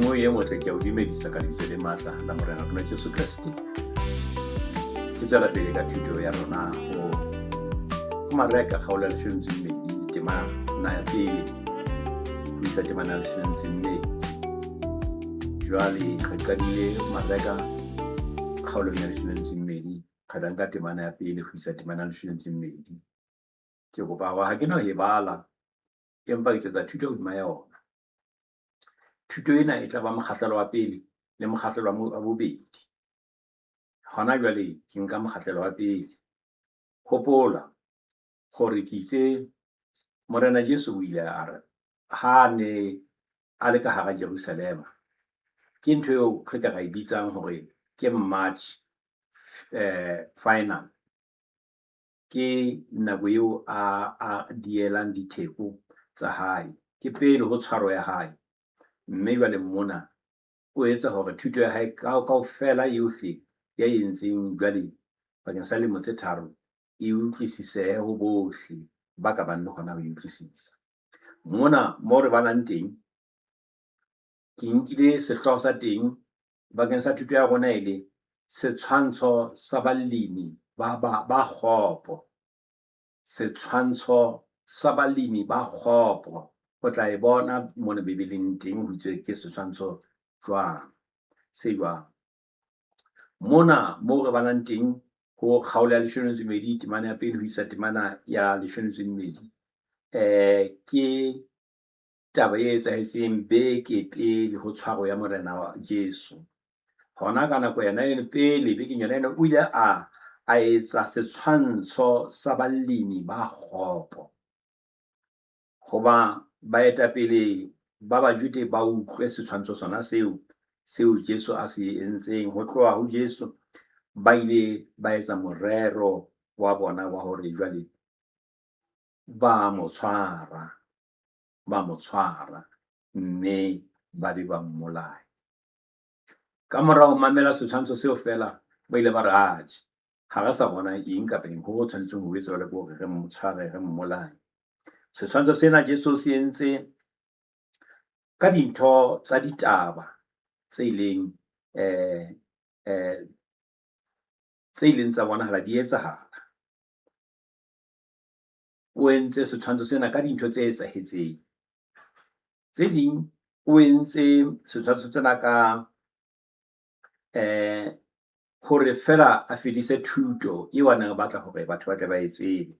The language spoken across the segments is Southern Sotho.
Moya e motle, ke a o dumedisa ka lebitso le matla la Morena rona Jesu Kreste. Ke tswela pele ka thuto ya rona ho Mareka kgaolo ya leshome metso e mmedi temana ya pele ho isa temana ya leshome metso e mmedi. Jwale re qadile Mareka kgaolong ya leshome metso e mmedi, re tla nka temana ya pele ho isa temana ya leshome metso e mmedi. Ke kopa hore ha ke no e bala, empa ke tla etsa thuto hodima yona. Thuto ena e tla ba mokgahlelo wa pele le mokgahlelo wa bobedi. Hona jwale ke nka mokgahlelo wa pele. Hopola hore ke itse Morena Jesu o ile a re ha ne a le ka hara Jerusalema, ke ntho eo re ka ra e bitsang hore ke March final. Ke nako eo a dielang ditheko tsa hae. Ke pele ho tshwaro ya hae. Mme jwale mona o etsa hore thuto ya hae kaofela yohle ya e entseng jwale bakeng sa lemo tse tharo e utlwisisehe ho bohle ba ka bang le hona ho e utlwisisa. Mona mo re balang teng, ke nkile sehlooho sa teng bakeng sa thuto ya rona e le setshwantsho sa balemi ba, ba, ba kgopo. Setshwantsho sa balemi ba kgopo. O tla e bona mona Bibeleng teng ho itswe ke setshwantsho jwang, se jwang. Mona moo re balang teng ho kgaolo ya leshome le metso e mmedi temana ya pele ho isa temana ya leshome le metso e mmedi, ke taba e etsahetseng beke pele ho tshwaro ya Morena wa Jesu. Hona ka nako yona eno pele bekeng yona eno o ile a etsa setshwantsho sa balemi ba kgopo. Hoba baetapele ba Bajude ba utlwe setshwantsho sona seo, seo Jesu a se entseng, ho tloha ho Jesu ba ile ba etsa morero wa bona wa hore jwale ba mo tshwara, ba mo tshwara mme ba be ba mmolaya. Ka mora ho mamela setshwantsho seo feela, ba ile ba re, atjhe, ha re sa bona eng kapa eng ho tshwanetseng ho etsa jwale ke hore re mo tshware, re mmolaye. Setshwantsho sena Jesu se entse ka dintho tsa ditaba tse ileng tse ileng tsa bonahala di etsahala. O entse setshwantsho sena ka dintho tse etsahetseng. Tse ding o entse setshwantsho sena ka hore feela a fedise thuto eo a neng a batla hore batho ba tle ba e tsebe.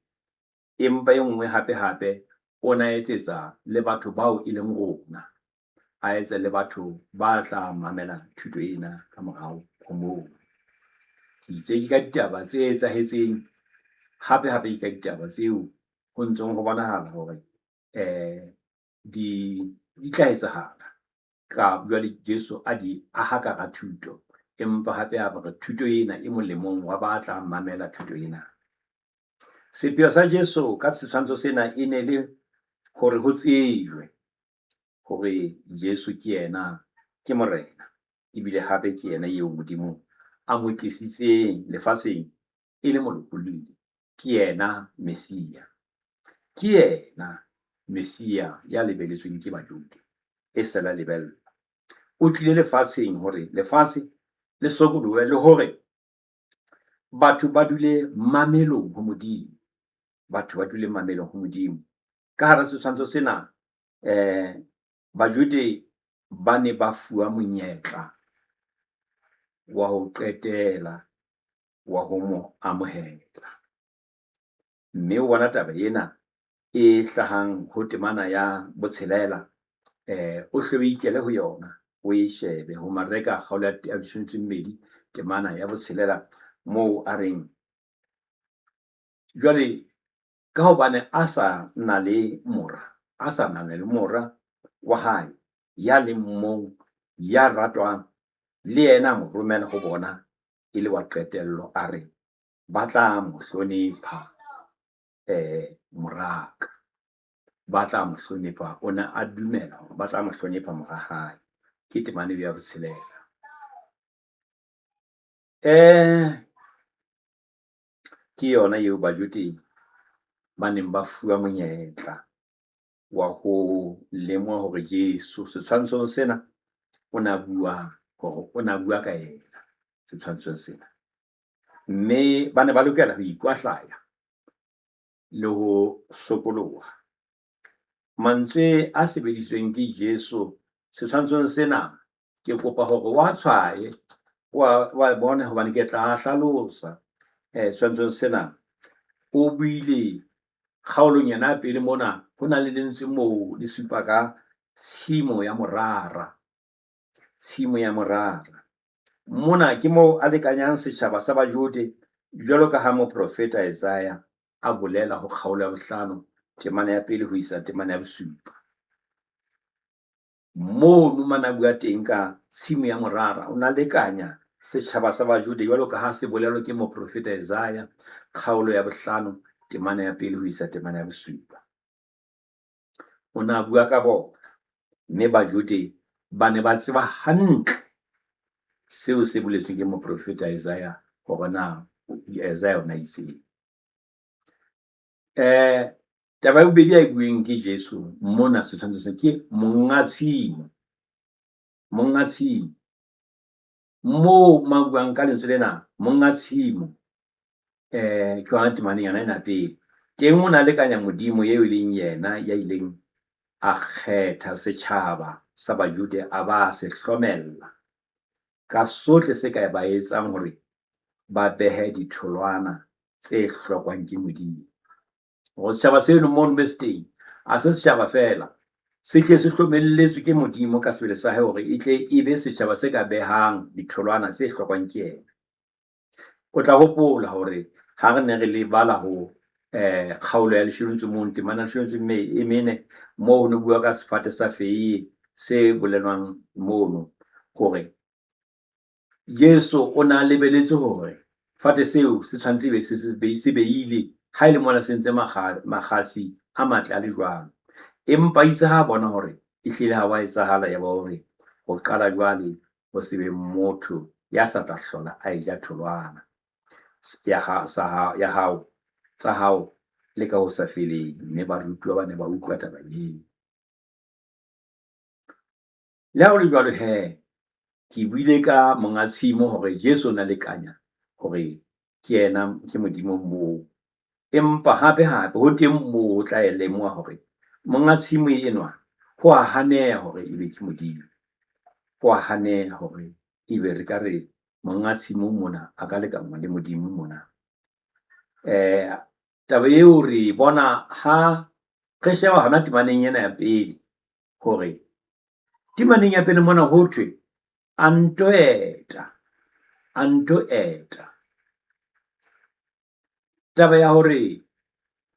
Empa e nngwe hape hape o na etsetsa le batho bao e leng rona, a etse le batho ba tla mamela thuto ena ka morao ho moo. Ke itse ke ka ditaba tse etsahetseng, hape hape ke ka ditaba tseo ho ntseng ho bonahala hore di tla etsahala. Ka jwale Jesu a di aha ka hara thuto, empa hape a re thuto ena e molemong wa ba tla mamela thuto ena. Sepheo sa Jesu ka setshwantsho sena e ne le hore ho tsejwe hore Jesu ke yena, ke Morena, ebile hape ke yena eo Modimo a mo tlisitseng lefatsheng e le molopolli. Ke yena Messia. Ke yena Messia ya lebeletsweng ke Bajude, e se la lebellwa. O tlile lefatsheng hore lefatshe le sokolohe le hore batho ba dule mamelong ho Modimo. Batho ba dule mamelong ho Modimo. Ka hara setshwantsho sena, Bajude ba ne ba fuwa monyetla wa ho qetela wa ho mo amohela. Mme o bona taba ena e hlahang ho temana ya botshelela, o hle o ikele ho yona, o e shebe ho Mareka kgaolo ya leshome le mmedi temana ya botshelela, moo a reng jwale ka hobane a sa na le mora, a sa na le mora wa hae ya leng mong, ya ratwang, le yena a mo romela ho bona e le wa qetello, a re ba tla mo hlonepha moraka, ba tla mo hlonepha. O ne a dumela hore ba tla mo hlonepha mora hae. Ke temana ya botshelela. Ke yona eo Bajude ba neng ba fuwa monyetla wa ho lemoha hore Jesu setshwantshong sena o na bua hore o na bua ka yena setshwantshong sena. Mme ba ne ba lokela ho ikwahlaya le ho sokoloha. Mantswe a sebedisitsweng ke Jesu setshwantshong sena, ke kopa hore wa tshwaye, wa bone hobane ke tla hlalosa setshwantshong sena. O buile kgaolong yona ya pele mona, ho na le lentswe moo le supa ka tshimo ya morara, tshimo ya morara. Mona ke moo a lekanyang setjhaba sa Bajode jwalo ka ha moprofeta Isaiah a bolela ho kgaolo ya bohlano temana ya pele ho isa temana ya bosupa. Mono mane a bua teng ka tshimo ya morara, o na lekanya setjhaba sa Bajode jwalo ka ha se bolelwa ke moprofeta Isaiah kgaolo ya bohlano temana ya pele ho isa temana ya bosupa. O na bua ka bona, mme Bajode ba ne ba tseba hantle seo se boletsweng ke moprofeta Isaiah hore na Isaiah o na itseng. Taba ya bobedi a e bueng ke Jesu mona setshwantsho se ke monga tshimo. Monga tshimo. Moo ma buang ka lentswe lena monga tshimo, ke yona temaneng yona ena pele. Teng o na lekanya Modimo eo e leng yena ya ileng a kgetha setjhaba sa Bajude a ba se hlomella ka sohle se ka ba etsang hore ba behe ditholwana tse hlokwang ke Modimo. Hore setjhaba seno mono be se teng, ha se setjhaba feela, se hle se hlomelletswe ke Modimo ka sebele sa hae hore e tle e be setjhaba se ka behang ditholwana tse hlokwang ke yena. O tla hopola hore ha re ne re le bala ho kgaolo ya leshome metso mong, temana leshome metso e mene, moo ho ne bua ka sefate sa feiye se bolelwang mono hore Jesu o ne a lebeletse hore fate seo se tshwanetse be se se beile ha e le mona se ntse makgasi a matle a le jwalo. Empa itse ha bona hore ehlile ha wa etsahala, ya ba hore ho qala jwale ho se be motho ya sa tla hlola a eja tholwana ya hao, tsa hao le ka ho sa feleng. Mme barutuwa ba ne ba utlwa taba eo. Le ha ho le jwalo he, ke buile ka monga tshimo hore Jesu o na lekanya hore ke yena, ke Modimo moo. Empa hape hape ho teng moo o tla e lemoha hore monga tshimo enwa ho a haneha hore ebe ke Modimo. Ho a haneha hore ebe re ka re monga tshimo mona a ka lekanngwa le Modimo mona. Taba eo re e bona ha re sheba hona temaneng ena ya pele hore temaneng ya pele mona ho thwe a nto eta, a nto eta. Taba ya hore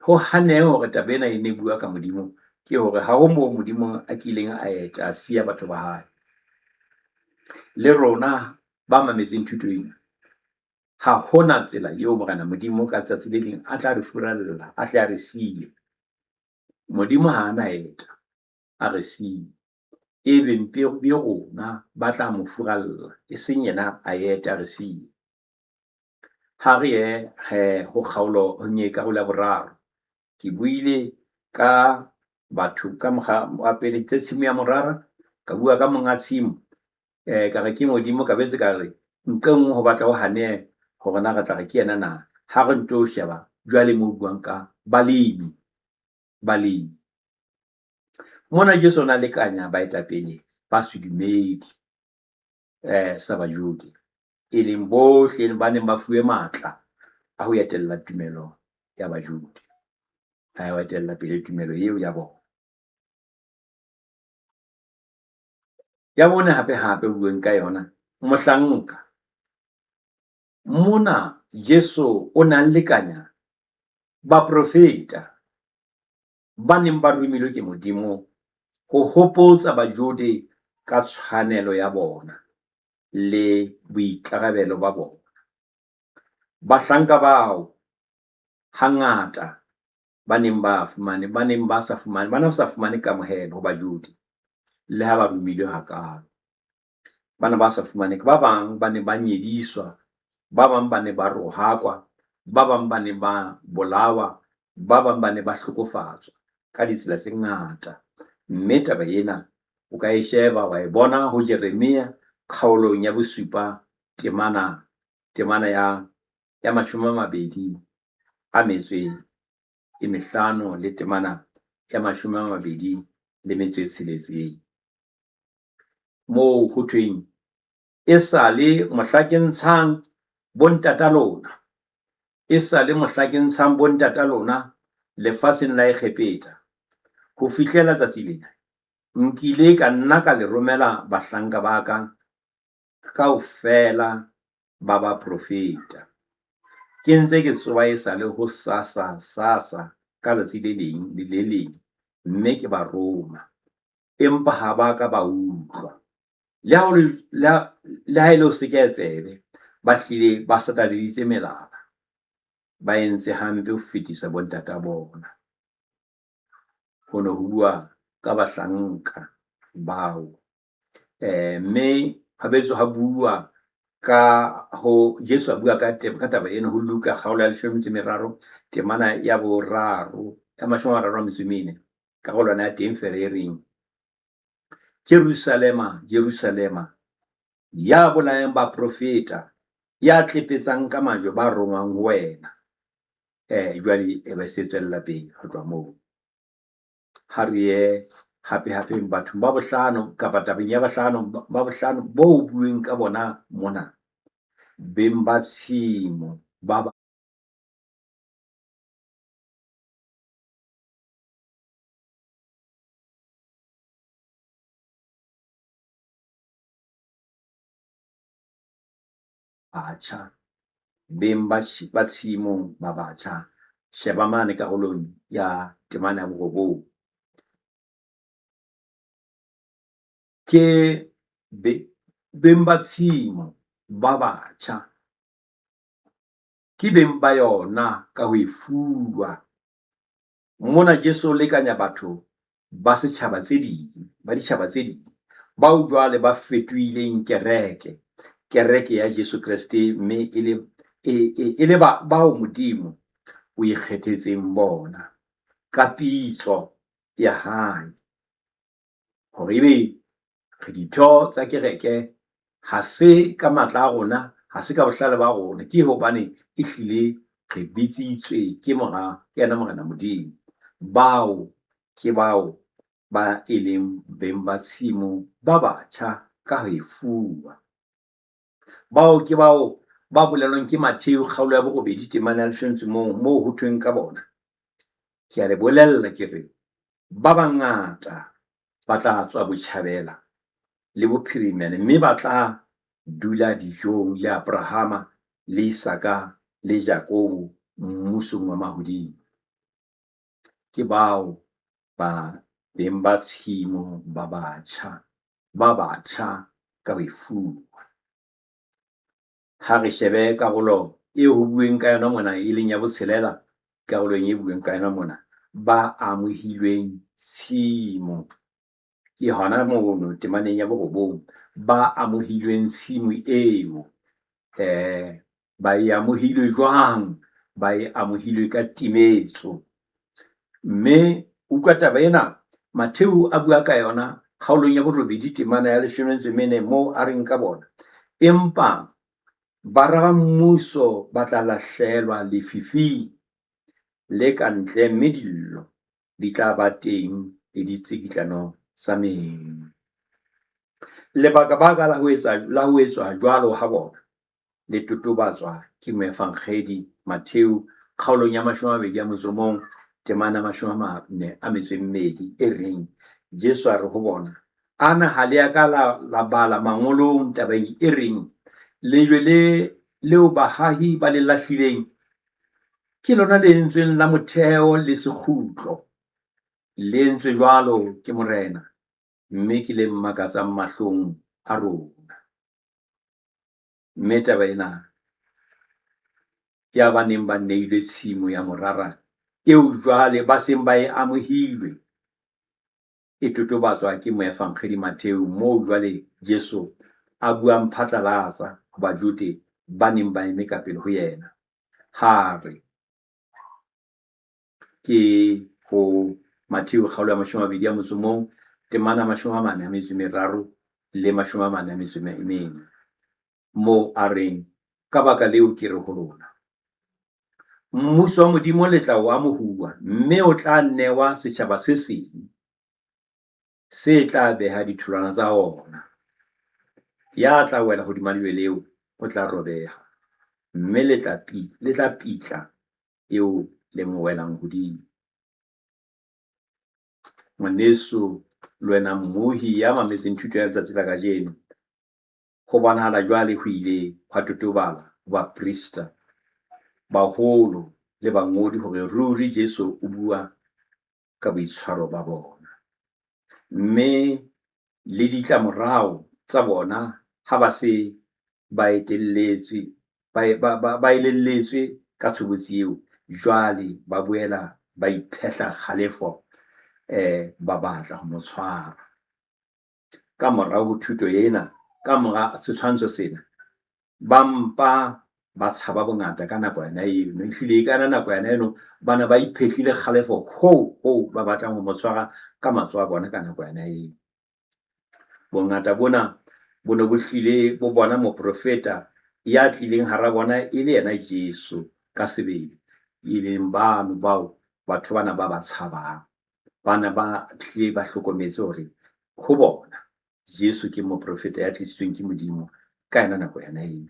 ho hanehe hore taba ena e ne bua ka Modimo ke hore ha ho moo Modimo a kileng a eta a siya batho ba hae. Le rona ba mametseng thuto ena, ha hona tsela eo Morena Modimo ka tsatsi le leng a tla re furalla, a tle a re siye. Modimo ha a na eta a re siye, ebe mpe be rona ba tla mo furalla, e seng yena a ete a re siye. Ha re ye he ho kgaolo ho nye karolo ya boraro. Ke buile ka batho ka mokga wa pele tse tshimo ya morara, ka bua ka monga tshimo, ka re ke Modimo, ka betse ka re nqe nngwe ho batla ho hanehe hore na re tla re ke yena na. Ha re nto sheba jwale mo buang ka balemi, balemi. Mona Jesu o na lekanya baetapele ba sedumedi sa Bajude, e leng bohle ba neng ba fuwe matla a ho etella tumelo ya Bajude, a ho etella pele tumelo eo ya bona. Ya bone hape hape bueng ka yona, mohlanka. Mona Jesu o na lekanya baprofeta ba neng ba romilwe ke Modimo ho hopotsa Bajode ka tshwanelo ya bona le boikarabelo ba bona. Bahlanka bao hangata ba neng ba fumane, ba neng ba sa fumane, ba ne ba sa fumane kamohelo ho Bajode le ha ba romilwe hakalo. Ba ne ba sa fumane, ba bang ba ne ba nyediswa, ba bang ba ne ba rohakwa, ba bang ba ne ba bolawa, ba bang ba ne ba hlokofatswa ka ditsela tse ngata. Mme taba ena O ka e sheba wa e bona ho Jeremia kgaolong ya bosupa temana temana ya ya 25 le temana ya 26. Moo ho thweng, esale mohla ke ntshang bontata lona, esale mohla ke ntshang bontata lona lefatsheng la Egepeta, ho fihlela tsatsi lena, nkile ka nna ka le romela bahlanka ba ka kaofela ba baprofeta. Ke ntse ke tsoha esale ho sasa sasa ka letsatsi le leng le le leng, mme ke ba roma. Empa ha ba ka ba utlwa. Le ha e le ho sekeha tsebe, ba hlile ba sataleditse melala. Ba entse hampe ho fetisa bontata bona. Ho ne ho bua ka bahlanka bao. Mme ha boetse ha bua ka ho Jesu a bua ka ka taba ena ho Luka kgaolo ya 13 temana ya boraro ya 34, karolwana ya teng feela e reng, Jerusalema, Jerusalema, ya bolayang baprofeta, ya tlepetsang ka majwe ba rongwang ho wena. Jwale e be se tswella pele ho tloha moo. Ha re ye hape hape bathong ba bohlano kapa tabeng ya bohlano ba bohlano bo bueng ka bona mona. Beng ba tshimo ba batjha. Beng ba tshimo ba batjha. Sheba mane karolong ya temana ya borobong. Ke beng ba tshimo ba batjha. Ke beng ba yona ka ho e fuwa. Mona Jesu o lekanya batho ba setjhaba tse ding, ba ditjhaba tse ding, bao jwale ba fetohileng kereke, kereke ya Jesu Kreste, mme e le e le bao Modimo o ikgethetseng bona ka pitso ya hae. Hore ebe re ditho tsa kereke ha se ka matla a rona, ha se ka bohlale ba rona, ke hobane ehlile re bitsitswe ke mora, ke yena Morena Modimo. Bao ke bao ba e leng beng ba tshimo ba batjha ka ho e fuwa. Bao ke bao ba bolelwang ke Mattheu kgaolo ya 8 temana ya 11, moo ho thweng ka bona. Ke a le bolella ke re, ba bangata ba tla tswa botjhabela le bophirimela, mme ba tla dula dijong le Abrahama le Isaka le Jakobo mmusong wa mahodimo. Ke bao ba beng ba tshimo ba batjha, ba batjha ka ho e fuwa. Ha re shebe karolo eo ho bueng ka yona mona, e leng ya botshelela, karolong e bueng ka yona mona, ba amohilweng tshimo. Ke hona mono temaneng ya borobong, ba amohilweng tshimo eo. Ba e amohilwe jwang? Ba e amohilwe ka timetso. Mme utlwa taba ena, Mattheu a bua ka yona kgaolong ya 8 temana ya 14, moo a reng ka bona, empa bara ba mmuso ba tla lahlelwa lefifing le ka ntle, mme dillo di tla ba teng le ditsikitlano tsa meno. Lebaka baka la ho etsa la ho etswa jwalo ha bona le totobatswa ke moevangedi Mattheu kgaolong ya 21 temana 42 e reng, Jesu a re ho bona, ana ha le a ka la bala mangolong tabeng e reng, lejwe le leo bahahi ba le lahlileng ke lona le entsweng la motheo le sekgutlo, le entswe jwalo ke Morena, mme ke le makatsang mahlong a rona. Mme taba ena ya ba neng ba neilwe tshimo ya morara eo jwale ba seng ba e amohilwe, e totobatswa ke moevangedi Mattheu, moo jwale Jesu a buang phatlalatsa ho Bajude ba neng ba eme ka pele ho yena. Ha re ke ho Mattheu kgaolo ya 21, Temana 43 le 44, moo a reng, Ka baka leo ke re ho lona, mmuso wa Modimo le tla o amohuwa, mme o tla newa setjhaba se seng, se tla beha ditholwana tsa wona. Ya tla wela hodima lejwe leo, o tla robeha, mme le tla pitla eo le mo welang hodimo. Ngwaneso, le wena mmohi ya mametseng thuto ya letsatsi la kajeno, ho bonahala jwale ho ile hwa totobala ho baprista, baholo le bangodi hore ruri Jesu o bua ka boitshwaro ba bona. Mme le ditlamorao tsa bona ha ba se ba etelletswe, ba elelletswe ka tshobotsi eo, jwale ba boela ba iphehla kgalefo, ba batla ho mo tshwara. Ka morao ho thuto ena, ka mora setshwantsho sena, ba mpa ba tshaba bongata ka nako yona eno. Ehlile ka yona nako yona eno, ba ne ba iphehlile kgalefo hoo hoo ba batlang ho mo tshwara ka matsoho a bona ka nako yona eo. Bongata bona bo ne bo hlile bo bona moprofeta ya tlileng hara bona e le yena Jesu ka sebele, e leng bano bao batho bana ba ba tshabang. Bana ba hlile ba hlokometse hore ho bona Jesu ke moprofeta ya tlisitsweng ke Modimo ka yona nako yona eo.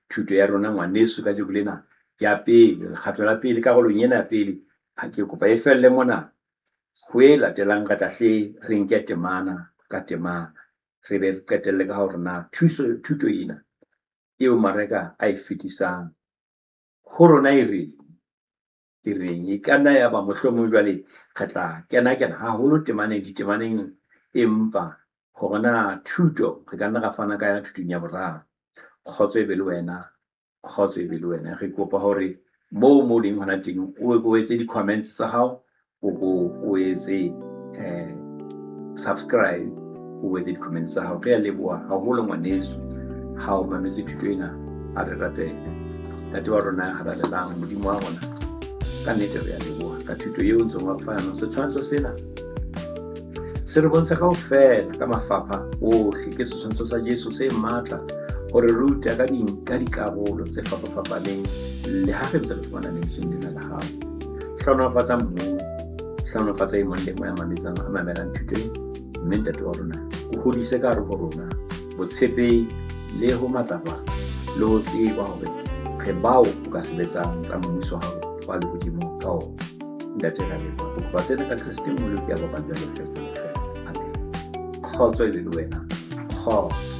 Thuto ya rona ngwaneso kajeko lena ya pele, lekgatlo la pele, karolong ena ya pele, ha ke kopa e felle mona. Ho e latelang re tla hle re nke temana ka temana, re be re qetelle ka hore na thuto ena eo Mareka a e fetisang ho rona e reng, e reng. E ka nna ya ba mohlomong jwale re tla kena-kena haholo temaneng, ditemaneng, empa hore na thuto re ka nna ra fana ka yona thutong ya boraro. Kgotso e be le wena, kgotso e be le wena. Re kopa hore moo leng hona teng o etse di-comments tsa hao, o etse subscribe, o etse di-comments tsa hao. Re a leboha haholo ngwaneso ha o mametse thuto ena. A re rapele. Ntate wa rona ya halalelang, Modimo wa rona, ka nnete re a leboha ka thuto eo ntseng wa fa yona. Setshwantsho sena se re bontsha kaofela ka mafapha ohle. Ke setshwantsho sa Jesu se matla hore ruta ka dikarolo tse fapafapaneng, le ha re ntse re fumana lentsweng lena la hao. Hlohonolofatsa mmu, hlohonolofatsa e mong le mong ya mametsang, a mamelang thuto ena. Mme ntate wa rona, o hodise ka hare ho rona botshepehi le ho matlafala le ho tseba hore re bao o ka sebetsang tsa mmuso wa hao wa lehodimo ka ona. Ntate, re a leboha. Re kopa tsena ka Kreste Mmoloki ya bapang jwalo Kreste Morena. Amen. Kgotso e be le wena. Kgotso.